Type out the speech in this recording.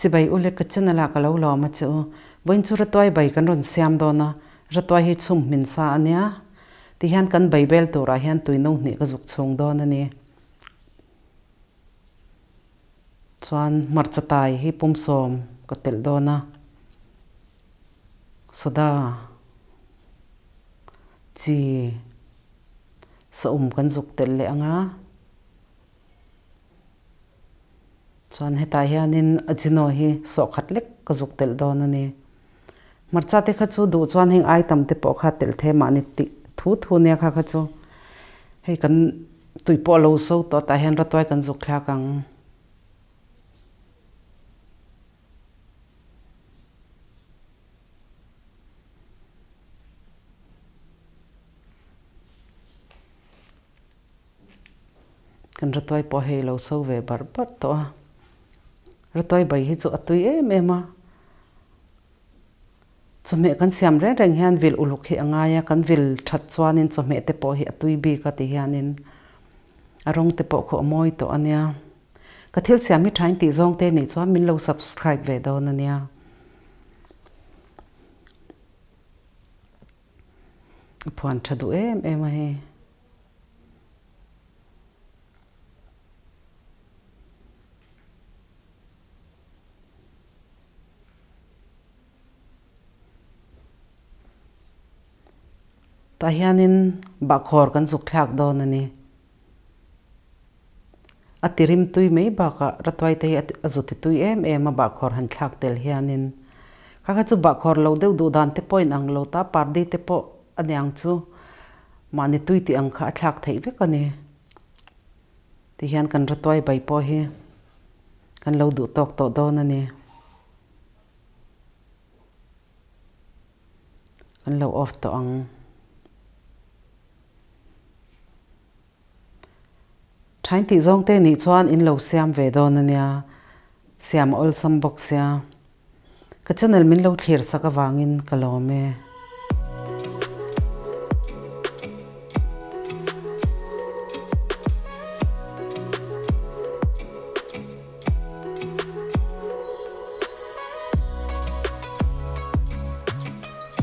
Chibai ule ka channel ah ka lo lawm a che u. Vawiin chu Ratuai bai kan rawn siam dawn a, Ratuai hi chhum hmin sa a nia. Tihian kan bai bel turah hian tui no hnih ka zuk chhung dawn a ni. Chuan hmarcha tai hi pum sawm ka telh dawn a, soda chi saum kan zuk telh leh ang a. Chuan hetah hianin Ajino hi sawhkhat lek ka zuk telh dawn a ni. Hmarcha te kha chu duh chuan heng item te pawh kha telh the mahni tih thu thu nia kha kha chu hei kan tui pawh a lo so tawh tah hian ratuai kan zuk thlak ang. Kan ratuai pawh hei lo so ve barh barh tawh a, ratuai bai hi chu a tui em em a, chawhmeh kan siam reng reng hian vil uluk hi a ngai a, kan vil that chuanin chawhmeh te pawh hi a tui bik a ti hianin a rawng te pawh khaw a mawi tawh a nia. Ka thil siam hi thain tih zawng te nih chuan min lo subscribe ve dawn a nia. A phuan tha duh em em a hei. Tah hianin bahkhawr kan zuk thlak dawn a ni. A tirim tui mai bakah ratuai te hi a zu ti tui em em a bahkhawr han thlak tel hianin. Kha kha chu bahkhawr lo deuh duh dan te pawh in ang lo ta, pardi te pawh a niang chu mahni tui tih ang kha a thlak theih vek a ni. Tihian kan ratuai bai pawh hi kan lo duh tawk tawh dawn a ni. Kan lo off tawh ang. Thain tih zawng te nih chuan in lo siam ve dawn a nia, siam a awlsam bawk sia. Ka channel min lo thlir sak avangin ka lawm e.